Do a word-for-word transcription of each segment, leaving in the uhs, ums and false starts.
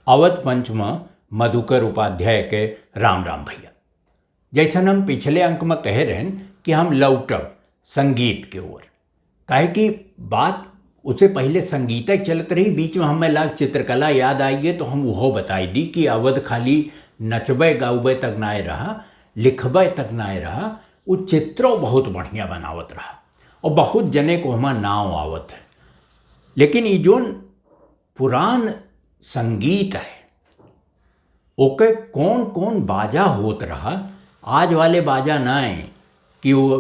अवध पंच म मधुकर उपाध्याय के राम राम भइया। जइसन हम पिछले अंक म कहे रहेन कि हम लौटब संगीत के ओर, काहे कि बात उसे पहिले संगीत चलत रही, बीच म हमें लाग चित्रकला याद आइए तो हम उहो बताई दी कि अवध खाली नचबे गाउबे तक नाय रहा, लिखबे तक नाय रहा, उ चित्रो बहुत बढ़िया बनावत रहा और बहुत जने को हमार नाव आवत है। लेकिन ई जोन पुरान संगीत है, ओके कौन कौन बाजा होत रहा, आज वाले बाजा नाय कि वो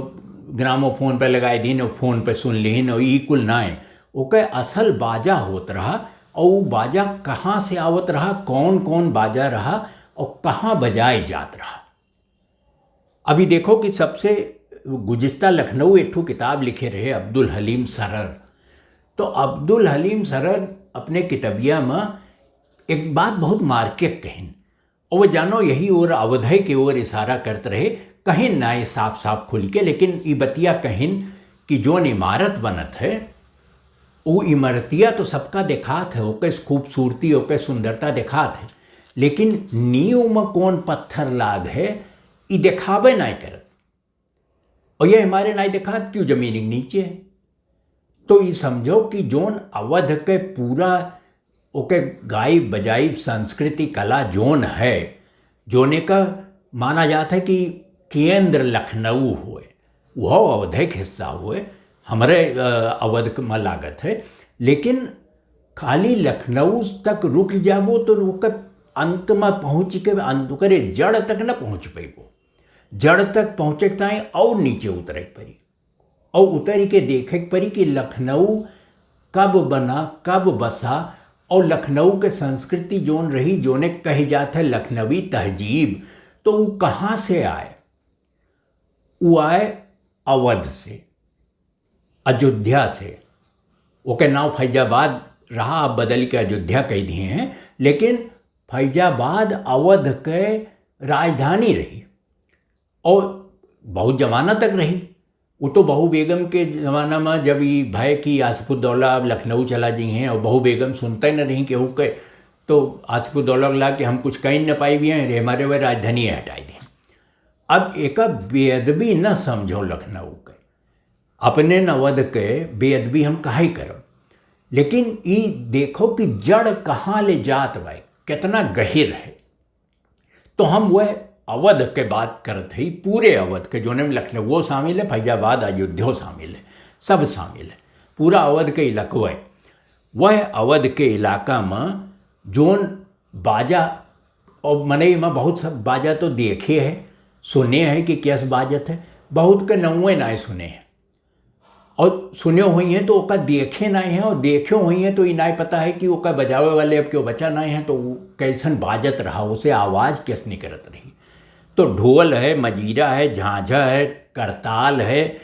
ग्रामोफोन पे लगाए दीन और फोन पे सुन लीन और ई कुल नाय। ओके असल बाजा होत रहा और वो बाजा कहाँ से आवत रहा, कौन कौन बाजा रहा और कहाँ बजाए जात रहा। अभी देखो कि सबसे गुजिस्ता लखनऊ एक ठो किताब लिखे रहे अब्दुल हलीम सरर। तो अब्दुल हलीम सरर अपने किताबिया में एक बात बहुत मार्के कहिन, और वो जानो यही ओर अवधे के ओर इशारा करत रहे, कहिन ना ये साफ साफ खुल के, लेकिन ई बतिया कहिन कि जोन इमारत बनत है, उ इमरतिया तो सबका देखात है, ओके खूबसूरती, ओके सुंदरता देखात है, लेकिन नींव में कौन पत्थर लाग है, ई देखाबे नाय करत। और ये हमारे नाय देखात क्यों जमीन के नीचे है। तो ई समझो कि जोन अवध के पूरा ओके गाई बजाई संस्कृति कला जोन है, जोने का माना जात है कि केंद्र लखनऊ होए, वह अवध एक हिस्सा होए, हमरे, अ, अवध क-, में लागत है, लेकिन खाली लखनऊ तक रुक जाबो तो ओकर अंत में पहुँच के अंत, ओकरे जड़ तक न पहुँच पैबो। जड़ तक पहुँचे के ताईं और नीचे उतरे के पड़ी, और उतर के देखे के पड़ी कि लखनऊ कब बना, कब बसा, और लखनऊ के संस्कृति जोन रही, जोने कही जात है लखनवी तहजीब, तो उ कहाँ से आए? उ आए अवध से, अयोध्या से। ओके नाव फैजाबाद रहा, अब बदल के अयोध्या कह दिए हैं, लेकिन फैजाबाद अवध के राजधानी रही और बहुत जमाना तक रही। वो तो बहू बेगम के जमाना में जब ये भय कि आसिफुद्दौला अब लखनऊ चला जी हैं और बहू बेगम सुनते न रही केहू के, तो आसिफुद्दौला ला कि हम कुछ कहीं न पाई भी हैं, हमारे वह राजधानी हटाई दी। अब एका बेअदबी न समझो लखनऊ के, अपने अवध के बेअदबी हम काहे करब, लेकिन ई देखो कि जड़ कहाँ ले जात बा, कितना गहिर है। तो हम वह अवध के बात करत हई, पूरे अवध के, जोने में लखनऊ शामिल है, फैजाबाद, अयोध्या शामिल है, सब शामिल है, पूरा अवध के इलाकवा है। वह अवध के इलाका में जोन बाजा, और मनई में बहुत सब बाजा तो देखे है, सुने है कि कैस बाजत है, बहुत के नौवे नाय सुने हैं। और सुने हुई हैं तो ओका देखे नाय हैं, और देखे हुई हैं तो ई नाय पता है कि ओका बजावे वाले अब क्यों बचा नाय हैं, तो उ कैसन बाजत रहा, उसे आवाज़ कैस निकलत रही। तो ढोल है, मजीरा है, झांझा है, करताल है,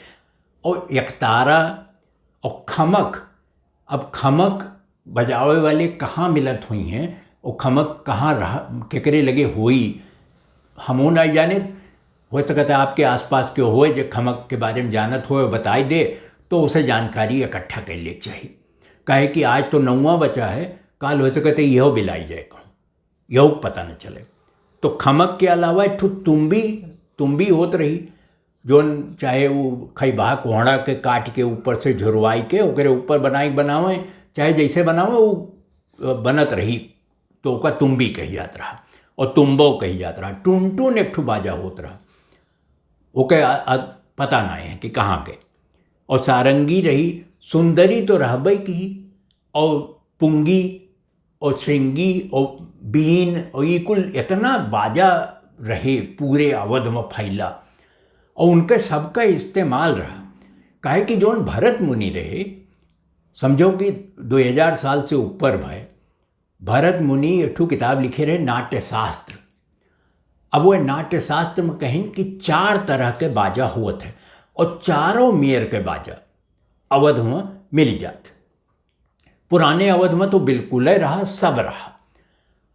और एकतारा और खमक। अब खमक बजावे वाले कहाँ मिलत हुई हैं, और खमक कहाँ रह, केकरे लगे होई, हमहू नाय जाने। हो सकता है आपके आसपास के होए, जे खमक के बारे में जानत होए, बताई दे, तो उसे जानकारी इकट्ठा कर ले चाहिए। काहे कि आज तो नौवा बचा है, काल हो सकता है यहो बिलाई जाए कहूँ, यहो पता न चले। तो खमक के अलावा एक ठो तुम्बी, तुम्बी होत रही, जोन चाहे वो खैबा कोहड़ा के काट के ऊपर से झुरवाई के ओकरे ऊपर बनाई बनावे, चाहे जैसे बनावे वो, अ, बनत रही, तो ओका तुम्बी कही जात रहा और तुम्बो कही जात रहा। टुनटुन एक ठो बाजा होत रहा, ओके आ, आ, पता नाय है कि कहाँ के। और सारंगी रही, सुंदरी तो रहबे की, और पुंगी और श्रृंगी और बीन और ई कुल इतना बाजा रहे पूरे अवध में फैला, और उनके सबका इस्तेमाल रहा। काहे कि जोन भरत मुनि रहे, समझो कि दो हज़ार साल से ऊपर भय, भरत मुनि एक ठो किताब लिखे रहे नाट्य शास्त्र। अब वह नाट्य शास्त्र में कहिन कि चार तरह के बाजा होत है और चारों मेर के बाजा अवध में मिल जात। पुराने अवध में तो बिल्कुल ही रहा, सब रहा।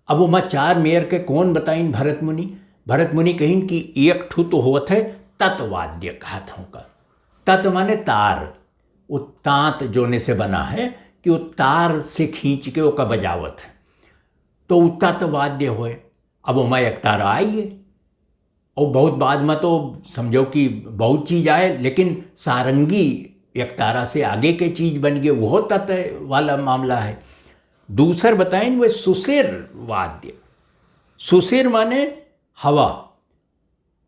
अब ओमा चार मेर के कौन बताइन भरत मुनि? भरत मुनि कहिन कि एक ठो तो होत है ततवाद्य कहत हों का। तत माने तार, वो तांत जोने से बना है कि वो तार से खींच के ओका बजावत है। तो उ तत्वाद्य होए। अब ओमा एकतारा आई है, और बहुत बाद में तो समझो कि बहुत चीज आए, लेकिन सारंगी एकतारा से आगे के चीज बन गए, वो तत्व वाला मामला है। दूसर बताइन वे सुसिर वाद्य। सुसिर माने हवा।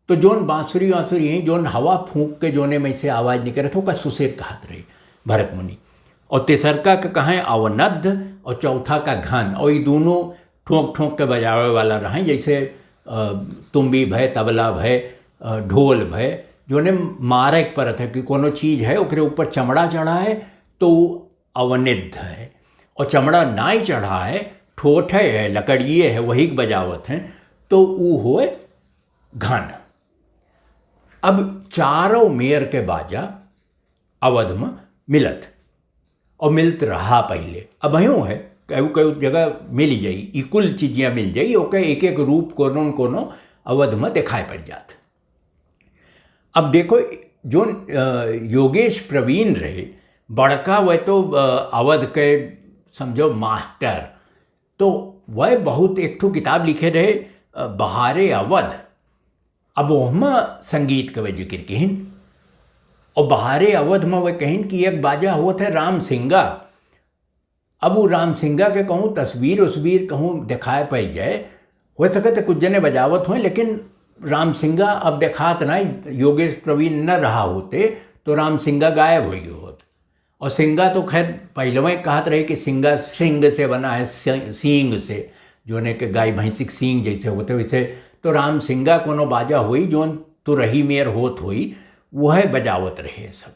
तो जोन बांसुरी वांसुरी है, जोन हवा फूंक के जोने में से आवाज निकलत हो, ओका सुसिर कहत रहे भरत मुनि। और तेसरका का कहें अवनद्ध, और चौथा का घन। और ये दोनों ठोंक ठोंक के बजावे वाला रहे, जैसे अ, तुम्बी भय, तबला भय, अ, ढोल भय, जोने मारे के परत है कि कोनो चीज है, ओकरे ऊपर चमड़ा चढ़ा है, तो उ अवनिद्ध है। और चमड़ा नाई चढ़ा है, ठोठे है, लकड़िए है, वही के बजावत हैं, तो उ होए घन। अब चारों मेर के बाजा अवध में मिलत, और मिलत रहा पहिले, अबहियों है, कई कई जगह मिल जाई, ई कुल चीजियाँ मिल जाई, ओके एक एक रूप कोनो न कोनो अवध में दिखाई पड़ जात। अब देखो, जोन अ, योगेश प्रवीण रहे, बड़का वह तो अ, अवध के समझो मास्टर, तो वह बहुत एक ठो किताब लिखे रहे, अ, बहारे अवध। अब ओहमा संगीत के वह जिक्र किहिन, और बहारे अवध में वह कहिन कि एक बाजा होत है राम सिंगा। अब वो राम सिंगा के कहूँ तस्वीर उस्वीर कहूँ दिखाए पाई जाए, हो सकत है कुछ जने बजावत हों, लेकिन राम सिंगा अब देखात नहीं, योगेश प्रवीण न रहा होते तो राम सिंगा गायब हो गए होत। और सिंगा तो खैर पहलवे कहत रहे कि सिंगा सिंग से बना है, सि-, सींग से, जोने के गाय भैंसी के सींग जैसे होते वैसे। तो राम सिंगा कोनो बाजा होई जोन तुरही मेर होत होई, वह बजावत रहे सब।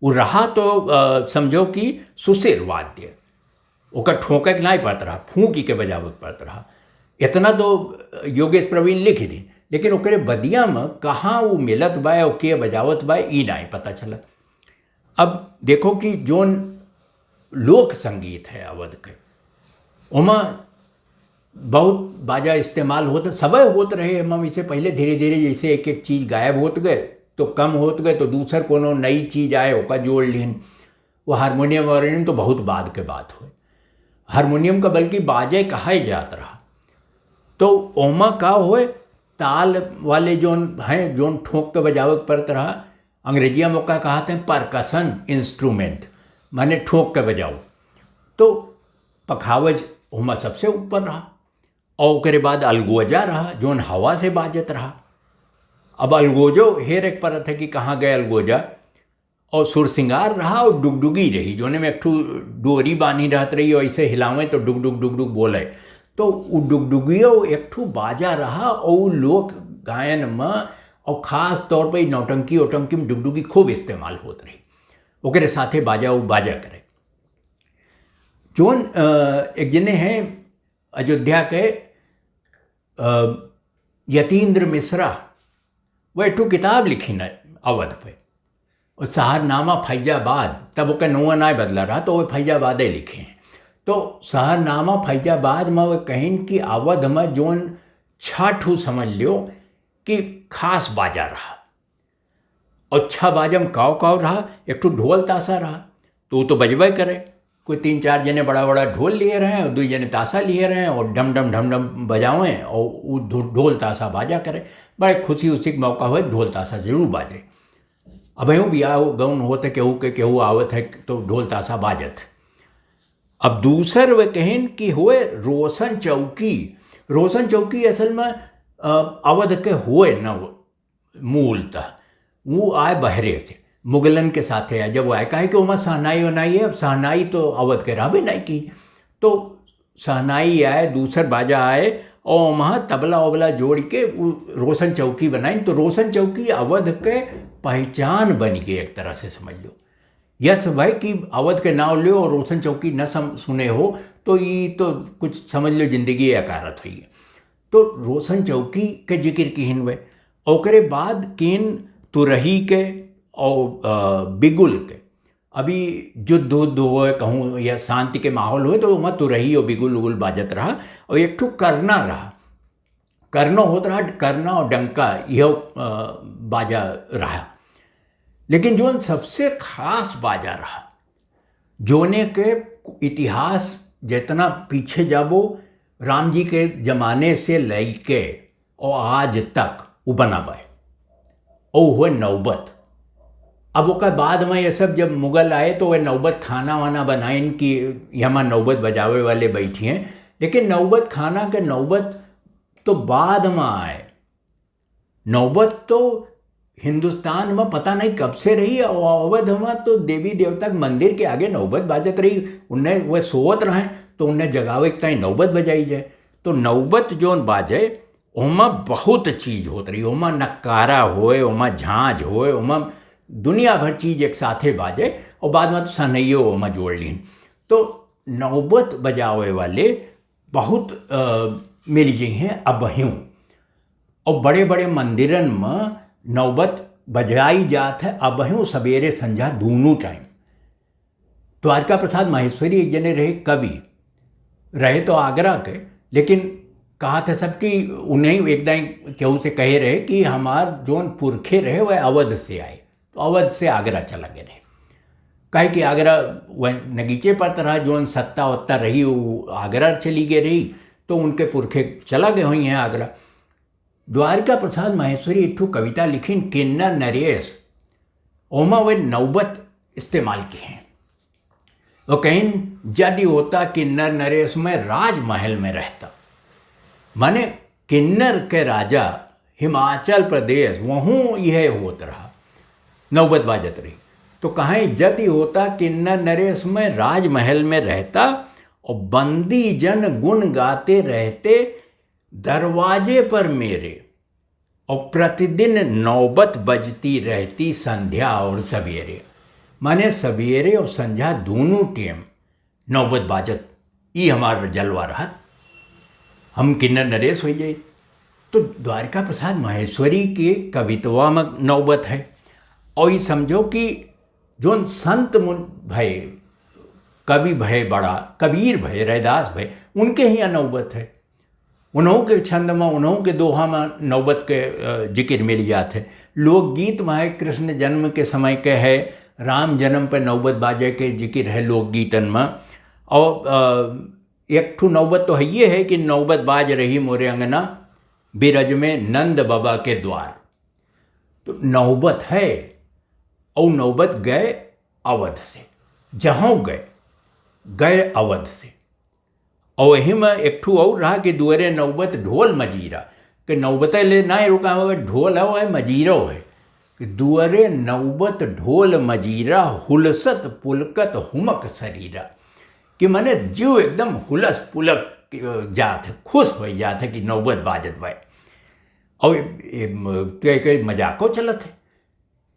उ रहा तो अ, समझो कि सुसिर वाद्य, ओकर ठोंके के नाई पड़त रहा, फूंकी के बजावत पड़त रहा। इतना तो अ, योगेश प्रवीण लिख दी, लेकिन ओकरे बदिया में कहाँ उ मिलत बा और के बजावत बा, ई नाई पता चलत। अब देखो कि जोन लोक संगीत है अवध के, ओमा बहुत बाजा इस्तेमाल होत, सबे होत रहे, एमा इससे पहले धीरे धीरे जैसे एक एक चीज गायब होत गए, तो कम होत गए, तो दूसर कोनो नई चीज आए, ओका जोड़ लिहन। वो हारमोनियम वारमोनियम तो बहुत बाद के बात होए, हारमोनियम का बल्कि बाजे कहाए जात रहा। तो ओमा का होए, ताल वाले जोन हैं, जोन ठोंक के बजावे के पड़त रहा, अंग्रेजिया में ओका कहत हैं percussion instrument, माने ठोंक के बजाओ। तो पखावज ओमा सबसे ऊपर रहा, और ओकरे बाद अलगोजा रहा, जोन हवा से बाजत रहा। अब अलगोजो हेरे के परत है कि कहाँ गए अलगोजा। और सुर सिंगार रहा और डुगडुगी रही, जोने में एक ठो डोरी बांधी रहत रही और ऐसे हिलावे तो डुगडुग डुगडुग बोले। तो उ डुगडुगियो एक ठो बाजा रहा और उ लोक गायन में, और खास तौर पे नौटंकी ओटंकी में डुगडुगी खूब इस्तेमाल होत रही, ओकरे साथे बाजा उ बाजा करे। जोन अ, एक जने हैं अयोध्या के अ, यतीन्द्र मिश्रा, वह एक ठो किताब लिखिन अवध पे, और सहरनामा फैजाबाद, तब ओकर नौवा नाय बदला रहा, तो वह फैजाबादे लिखे हैं। तो सहरनामा फैजाबाद में वह कहिन कि अवध में जोन छह ठो समझ लियो कि खास बाजा रहा, और छह बाजा में काव काव रहा, एक ठो ढोल ताशा रहा, तो वो तो बजबे करे। कोई तीन चार जने बड़ा बड़ा ढोल लिए रहे और दो जने ताशा लिए रहे और डम डम ढम ढम बजावें और वो ढो-, ढोल ताशा बाजा करे। बड़े खुशी उसी के मौका होए, ढोल ताशा जरूर बाजे। अब यूँ बियाह गौन होत है, केहू के केहू आवत है तो ढोल ताशा बाजत। अब दूसर वे कहिन कि होए रोशन चौकी। रोशन चौकी असल में अ, अवध के होए न, मूलतः वो आए बहरे से, मुगलन के साथे आए। जब वो आए, काहे कि ओमा शहनाई वनाई है, अब शहनाई तो अवध के रहबे नहीं की, तो शहनाई आए, दूसर बाजा आए, और वहाँ तबला वबला जोड़ के वो रोशन चौकी बनाइन। तो रोशन चौकी अवध के पहचान बन गई एक तरह से, समझ लो। यस भाई कि अवध के नाव लियो और रोशन चौकी न सम-, सुने हो, तो ई तो कुछ समझ लो, जिंदगी अकारत हुई। तो रोशन चौकी के जिक्र किहिन वे, ओकरे बाद किन तुरही के और, अ, बिगुल के। अभी युद्ध उद्ध होए कहूँ या शांति के माहौल होए, तो वहाँ तुरही और बिगुल उगुल बाजत रहा, और एक ठो करना रहा, करनो होत रहा, करना और डंका, यह, अ, बाजा रहा। लेकिन जोन सबसे खास बाजा रहा, जोने के इतिहास जितना पीछे जाबो, राम जी के जमाने से लइके और आज तक उ बना बा। और हुए नौबत। अब ओकर बाद में ये सब जब मुगल आए तो वह नौबत खाना वाना बनाइन कि यहाँ नौबत बजावे वाले बैठी हैं, लेकिन नौबत खाना के नौबत तो बाद में आए। नौबत तो हिंदुस्तान में पता नहीं कब से रही, और अवध में तो देवी देवता के मंदिर के आगे नौबत बाजत रही। उन्हें वह सोवत रहें तो उन्हें जगावे के ताईं नौबत बजाई जाए। तो नौबत जौन बाजे, ओमा बहुत चीज होत रही। ओमा नक्कारा होए, ओमा झांझ होए, ओमा दुनिया भर चीज एक साथे बाजे, और बाद में तो सहनइयो ओमा जोड़ लीन। तो नौबत बजावे वाले बहुत, अ, मिल गई हैं अबहियों। और बड़े बड़े मंदिरन में नौबत बजाई जात है अबहियों, सवेरे संझा दोनों टाइम। द्वारिका प्रसाद माहेश्वरी एक जने रहे कवि, रहे तो आगरा के, लेकिन कहा था सब कि उन्हें एक दाई केहू से कहे रहे कि हमार जौन पुरखे रहे वह अवध से आए, तो अवध से आगरा चला गए रहे। काहे कि आगरा वह नगीचे पड़त रहा, जौन सत्ता वत्ता रही वो आगरा चली गए रही, तो उनके पुरखे चला गए हुई हैं आगरा। द्वारिका प्रसाद माहेश्वरी एक ठो कविता लिखिन किन्नर नरेश, ओमा वे नौबत इस्तेमाल के हैं। वो कहिन, "जदि होता किन्नर नरेश मैं राजमहल में रहता।" माने किन्नर के राजा हिमाचल प्रदेश, वहूँ यह होत रहा, नौबत बाजत रही। तो कहें, "जदि होता किन्नर नरेश मैं राजमहल में रहता, और बंदी जन गुण गाते रहते दरवाजे पर मेरे, और प्रतिदिन नौबत बजती रहती संध्या और सवेरे।" माने सवेरे और संध्या दोनों टेम नौबत बाजत, ई हमार जलवा रहत, हम किन्नर नरेश हो जाई। तो द्वारिका प्रसाद माहेश्वरी के कवितवा में नौबत है। और ई समझो कि जौन संत मुन भय, कवि भय बड़ा, कबीर भय, रैदास भय, उनके हियाँ नौबत है। उन्हों के छंद में, उन्हों के दोहा में नौबत के, अ, जिक्र मिल जात है। लोकगीत में है, कृष्ण जन्म के समय के है, राम जन्म पे नौबत बाजे के जिक्र है लोकगीतन में। और, अ, एक ठो नौबत तो है ये है कि "नौबत बाज रही मोरे अंगना, बिरज में नंद बाबा के द्वार।" तो नौबत है, और नौबत गए अवध से, जहाँ गए, गए अवध से। और वही में एक ठो और रहा कि "दुअरे नौबत ढोल मजीरा", कि नौबते ले ना रुका हुआ, ढोल है, वह मजीरो है। कि "दुअरे नौबत ढोल मजीरा, हुलसत पुलकत हुमक शरीरा", कि माने जीव एकदम हुलस पुलक जात है, खुश हो जात है कि नौबत बाजत बा। और ये, ये म-, कई, कई मजाको चलत है।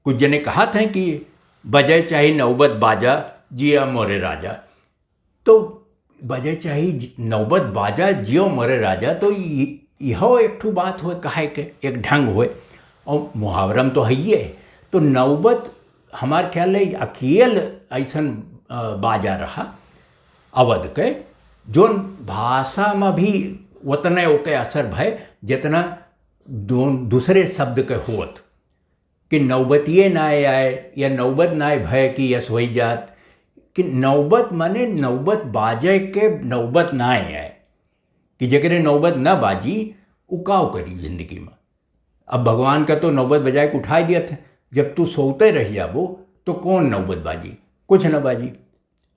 कुछ जने कहत हैं कि "बजे चाही नौबत बाजा, जिया मोरे राजा।" तो "बजे चाही ज-, नौबत बाजा, जियो मोरे राजा", तो इ-, इहो एक ठो बात होए, कहे के एक ढंग होए। और मुहावरम तो है ही है। तो नौबत हमार ख्याल है अकेल ऐसन, अ, बाजा रहा अवध के, जोन भाषा में भी उतने ओके असर भय, जितना दो-, दूसरे शब्द के होत। कि "नौबतिये नाय आए" या "नौबत नाय भय कि यस होई जात", कि नौबत माने नौबत बाजे के नौबत नाय आए, कि जेकरे नौबत ना बाजी, उ काव करी जिंदगी में। अब भगवान का तो नौबत बजाए के उठाए दिया थे, जब तू सोते रह जाबो, तो कौन नौबत बाजी? कुछ ना बाजी।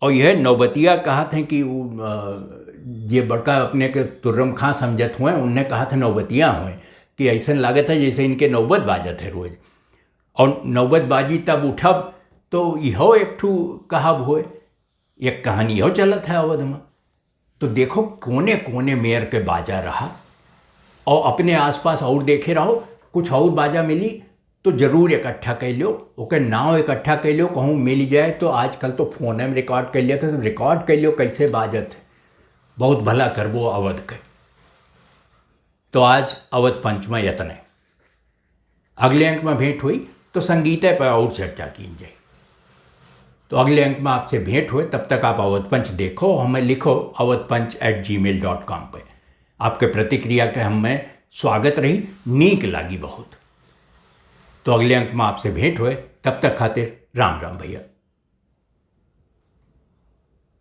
और यह नौबतिया कहत हैं कि उ, अ, जे बड़का अपने के तुर्रम खां समझत हुए, उन्हें कहत हैं नौबतिया हुए, कि ऐसन लागत है जैसे इनके नौबत बाजत है रोज। और नौबत बाजी तब उठब, तो इहो एक ठू कहब होए, एक कहानी इहो चलत है अवध में। तो देखो कोने कोने मेर के बाजा रहा, और अपने आसपास और देखे रहो, कुछ और बाजा मिली, तो जरूर इकट्ठा कर लो, ओकर नाव इकट्ठा कर लो, कहूँ मिल जाए तो आजकल तो फोन में रिकॉर्ड कर लिया था, सब रिकॉर्ड कर लो कैसे बाजत है। बहुत भला करबो अवध के। तो आज अवध पंच में यतने। अगले अंक में भेंट हुई तो संगीते पर और चर्चा की जाए। तो अगले अंक में आपसे भेंट हुए, तब तक आप अवध पंच देखो, हमें लिखो अवध पंच at gmail dot com पे। आपके प्रतिक्रिया के हमें स्वागत रही, नीक लागी बहुत। तो अगले अंक में आपसे भेंट होए, तब तक खातिर राम राम भैया।